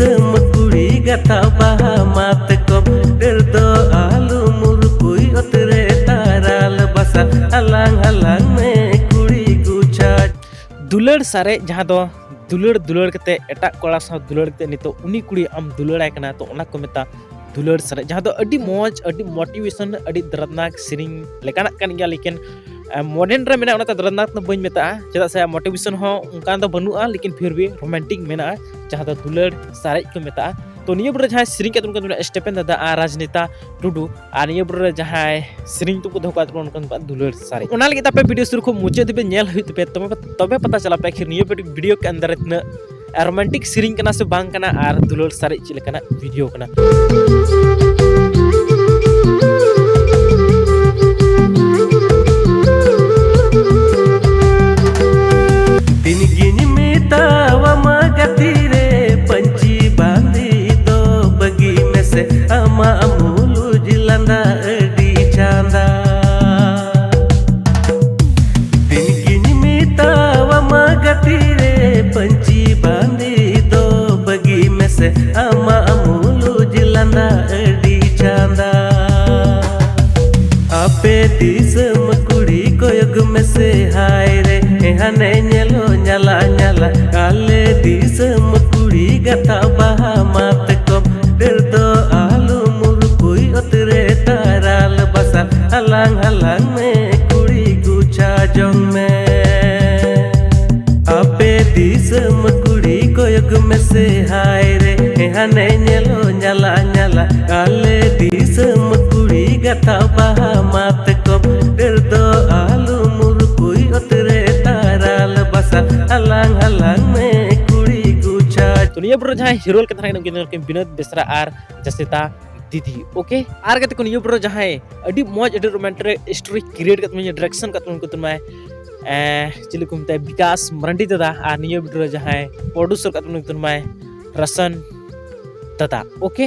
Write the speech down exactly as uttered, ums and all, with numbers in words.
ᱫᱤᱥᱚᱢ ᱠᱩᱲᱤ ᱜᱟᱛᱷᱟ ᱵᱟᱦᱟ ᱢᱟᱛᱠᱚᱢ, ᱰᱟᱹᱨ ᱫᱚ ᱟᱞᱚᱢ ᱨᱩᱠᱩᱭ, ᱚᱛ ᱨᱮ ᱛᱟᱨᱟᱞ ᱵᱟᱥᱟ, ᱦᱟᱞᱟᱝ ᱦᱟᱞᱟᱝ ᱢᱮ ᱠᱩᱲᱤ ᱜᱩᱪᱷᱟ᱾ ᱫᱩᱞᱟᱹᱲ ᱥᱟᱨᱮᱡ, ᱡᱟᱦᱟᱸ ᱫᱚ ᱫᱩᱞᱟᱹᱲ ᱫᱩᱞᱟᱹᱲ ᱠᱟᱛᱮ ᱮᱴᱟᱜ ᱠᱚᱲᱟ ᱥᱟᱶ ᱫᱩᱞᱟᱹᱲ ᱠᱟᱛᱮ ᱱᱤᱛᱚᱜ ᱩᱱᱤ ᱠᱩᱲᱤ ᱟᱢ ᱫᱩᱞᱟᱹᱲᱟᱭ ᱠᱟᱱᱟ, ᱛᱚ ᱚᱱᱟ ᱠᱚ ᱢᱮᱛᱟᱜᱼᱟ ᱫᱩᱞᱟᱹᱲ ᱥᱟᱨᱮᱡ, ᱡᱟᱦᱟᱸ ᱫᱚ ᱟᱹᱰᱤ ᱢᱚᱡᱽ, ᱟᱹᱰᱤ ᱢᱳᱴᱤᱵᱷᱮᱥᱚᱱ, ᱟᱹᱰᱤ ᱫᱚᱨᱫᱽᱱᱟᱠ ᱥᱮᱨᱮᱧ ᱞᱮᱠᱟᱱᱟᱜ ᱠᱟᱱ ᱜᱮᱭᱟ᱾ ᱞᱮᱠᱤᱱ ᱢᱚᱰᱟᱨᱱ ᱨᱮ ᱢᱮᱱᱟᱜᱼᱟ, ᱚᱱᱟᱛᱮ ᱫᱚᱨᱫᱽᱱᱟᱠ ᱫᱚ ᱵᱟᱹᱧ ᱢᱮᱛᱟᱜᱼᱟ, ᱪᱮᱫᱟᱜ ᱥᱮ ᱢᱳᱴᱤᱵᱷᱮᱥᱚᱱ ᱦᱚᱸ ᱚᱱᱠᱟ ᱫᱚ ᱵᱟᱹᱱᱩᱜᱼᱟ, ᱞᱮᱠᱤᱱ ᱯᱷᱤᱨ ᱵᱷᱤ ᱨᱳᱢᱟᱱᱴᱤᱠ ᱢᱮᱱᱟᱜᱼᱟ, ᱡᱟᱦᱟᱸ ᱫᱚ ᱫᱩᱞᱟᱹᱲ ᱥᱟᱨᱮᱡ ᱠᱚ ᱢᱮᱛᱟᱜᱼᱟ᱾ ᱛᱚ ᱱᱤᱭᱟᱹ ᱵᱚᱞᱮ ᱡᱟᱦᱟᱸᱭ ᱥᱮᱨᱮᱧ ᱠᱟᱛᱮ ᱩᱱᱠᱩ ᱫᱚ ᱢᱮᱱᱟᱜᱼᱟ ᱥᱴᱮᱯᱷᱮᱱ ᱫᱟᱫᱟ ᱟᱨ ᱨᱟᱡᱽᱱᱮᱛᱟ ᱴᱩᱰᱩ, ᱟᱨ ᱱᱤᱭᱟᱹ ᱵᱚᱞᱮ ᱡᱟᱦᱟᱸᱭ ᱥᱮᱨᱮᱧ ᱛᱩᱢ ᱠᱚ ᱫᱚᱦᱚ ᱠᱟᱜ ᱛᱟᱵᱚᱱᱟ ᱩᱱᱠᱩ ᱫᱚ ᱫᱩᱞᱟᱹᱲ ᱥᱟᱨᱮᱡ᱾ ᱚᱱᱟ ᱞᱟᱹᱜᱤᱫ ᱟᱯᱮ ᱵᱷᱤᱰᱤᱭᱳ ᱥᱩᱨᱩ ᱠᱷᱚᱱ ᱢᱩᱪᱟᱹᱫ ᱫᱷᱟᱹᱵᱤᱡ ᱧᱮᱞ ᱦᱩᱭᱩᱜ ᱛᱟᱯᱮᱭᱟ, ᱛᱚᱵᱮ ᱛᱚᱵᱮ ᱯᱟᱛᱟ ᱪᱟᱞᱟᱜ ᱯᱮ ᱟᱹᱠᱷᱤᱨ ᱱᱤᱭᱟᱹ ᱵᱷᱤᱰᱤᱭᱳ ᱠᱮ ᱟᱱᱫᱟᱨ ᱨᱮ ᱛᱤᱱᱟᱹᱜ ᱨᱳᱢᱟᱱᱴᱤᱠ ᱥᱮᱨᱮᱧ ᱠᱟᱱᱟ ᱥᱮ ᱵᱟᱝ ᱠᱟᱱᱟ ᱟᱨ ᱫᱩᱞᱟᱹᱲ ᱥᱟᱨᱮᱡ ᱪᱮᱫ ᱞᱮᱠᱟᱱᱟᱜ ᱵᱷᱤᱰᱤᱭᱳ ᱠᱟᱱᱟ᱾ ᱛᱤᱱ ᱜᱤᱧ ᱢᱮᱛᱟᱣᱟᱢᱟ ᱜᱟᱛᱮ ᱨᱮ, ᱯᱟᱹᱧᱪᱤ ᱵᱟᱸᱫᱮ ᱫᱚ ᱵᱟᱹᱜᱤ ᱢᱮᱥᱮ, ᱟᱢᱟᱜ ᱢᱩᱞᱩᱡ ᱞᱟᱸᱫᱟ ᱟᱹᱰᱤ ᱪᱟᱸᱫᱟ᱾ ᱛᱤᱱ ᱜᱤᱧ ᱢᱮᱛᱟᱣᱟᱢᱟ ᱜᱟᱛᱮ ᱨᱮ, ᱯᱟᱹᱧᱪᱤ ᱵᱟᱸᱫᱮ ᱫᱚ ᱵᱟᱹᱜᱤ ᱢᱮᱥᱮ, ᱟᱢᱟᱜ ᱢᱩᱞᱩᱡ ᱞᱟᱸᱫᱟ ᱟᱹᱰᱤ ᱪᱟᱸᱫᱟ᱾ ᱟᱯᱮ ᱫᱤᱥᱚᱢ ᱠᱩᱲᱤ ᱠᱚᱭᱚᱜ ᱢᱮᱥᱮ ᱦᱟᱭ ᱨᱮ, ᱦᱟᱱᱮ ᱧᱮᱞᱚᱜ ᱧᱟᱞᱟ ᱧᱟᱞᱟ, ᱟᱞᱮ ᱫᱤᱥᱚᱢ ᱠᱩᱲᱤ ᱜᱟᱛᱷᱟ ᱵᱟᱦᱟ ᱢᱟᱛᱠᱚᱢ, ᱰᱟᱹᱨ ᱫᱚ ᱟᱞᱚᱢ ᱨᱩᱠᱩᱭ, ᱚᱛ ᱨᱮ ᱛᱟᱨᱟᱞ ᱵᱟᱥᱟ, ᱦᱟᱞᱟᱝ ᱦᱟᱞᱟᱝ ᱢᱮ ᱠᱩᱲᱤ ᱜᱩᱪᱷᱟ ᱡᱚᱝ ᱢᱮ᱾ ᱟᱯᱮ ᱫᱤᱥᱚᱢ ᱠᱩᱲᱤ ᱠᱚᱭᱚᱜ ᱢᱮᱥᱮ ᱦᱟᱭ ᱨᱮ, ᱦᱟᱱᱮ ᱧᱮᱞᱚᱜ ᱧᱟᱞᱟ ᱧᱟᱞᱟ, ᱟᱞᱮ ᱫᱤᱥᱚᱢ ᱠᱩᱲᱤ ᱜᱟᱛᱷᱟ ᱵᱟᱦᱟ ᱢᱟᱛᱠᱚᱢ, ᱰᱟᱹᱨ ᱫᱚ ᱟᱞᱚᱢ ᱨᱩᱠᱩᱭ, ᱚᱛ ᱨᱮ ᱛᱟᱨᱟᱞ ᱵᱟᱥᱟ, ᱦᱟᱞᱟᱝ ᱦᱟᱞᱟᱝ ᱢᱮ ᱠᱩᱲᱤ ᱜᱩᱪᱷᱟ᱾ ᱛᱚ ᱱᱤᱭᱟᱹ ᱵᱚᱞᱮ ᱡᱟᱦᱟᱸᱭ ᱦᱤᱨᱳ ᱞᱮᱠᱟ ᱛᱟᱦᱮᱸ ᱠᱟᱱᱟ ᱩᱱᱠᱤᱱ ᱫᱚ ᱠᱤᱱ ᱵᱤᱱᱳᱫ ᱵᱮᱥᱨᱟ ᱟᱨ ᱡᱟᱥᱤᱛᱟ ᱫᱤᱫᱤ, ᱳᱠᱮ᱾ ᱟᱨ ᱜᱟᱛᱮ ᱠᱚ ᱱᱤᱭᱟᱹ ᱵᱚᱞᱮ ᱡᱟᱦᱟᱸᱭ ᱟᱹᱰᱤ ᱢᱚᱡᱽ, ᱟᱹᱰᱤ ᱨᱳᱢᱟᱱᱴᱤᱠ ᱥᱴᱳᱨᱤ ᱠᱨᱤᱭᱮᱴ ᱠᱟᱛᱮ ᱰᱤᱨᱮᱠᱥᱚᱱ ᱠᱟᱛᱮ ᱩᱱᱠᱩ ᱛᱩᱱᱢᱟᱭ, ᱮ, ᱪᱤᱞᱤ ᱠᱚ ᱢᱮᱛᱟᱭᱟ, ᱵᱤᱠᱟᱥ ᱢᱟᱨᱟᱱᱰᱤ ᱫᱟᱫᱟ, ᱟᱨ ᱱᱤᱭᱟᱹ ᱵᱷᱤᱰᱤᱭᱳ ᱨᱮ ᱡᱟᱦᱟᱸᱭ ᱯᱨᱚᱰᱩᱥᱟᱨ ᱠᱟᱛᱮ ᱩᱱᱠᱩ ᱛᱩᱱᱢᱟᱭ ᱨᱟᱥᱚᱱ ᱫᱟᱫᱟ, ᱳᱠᱮ᱾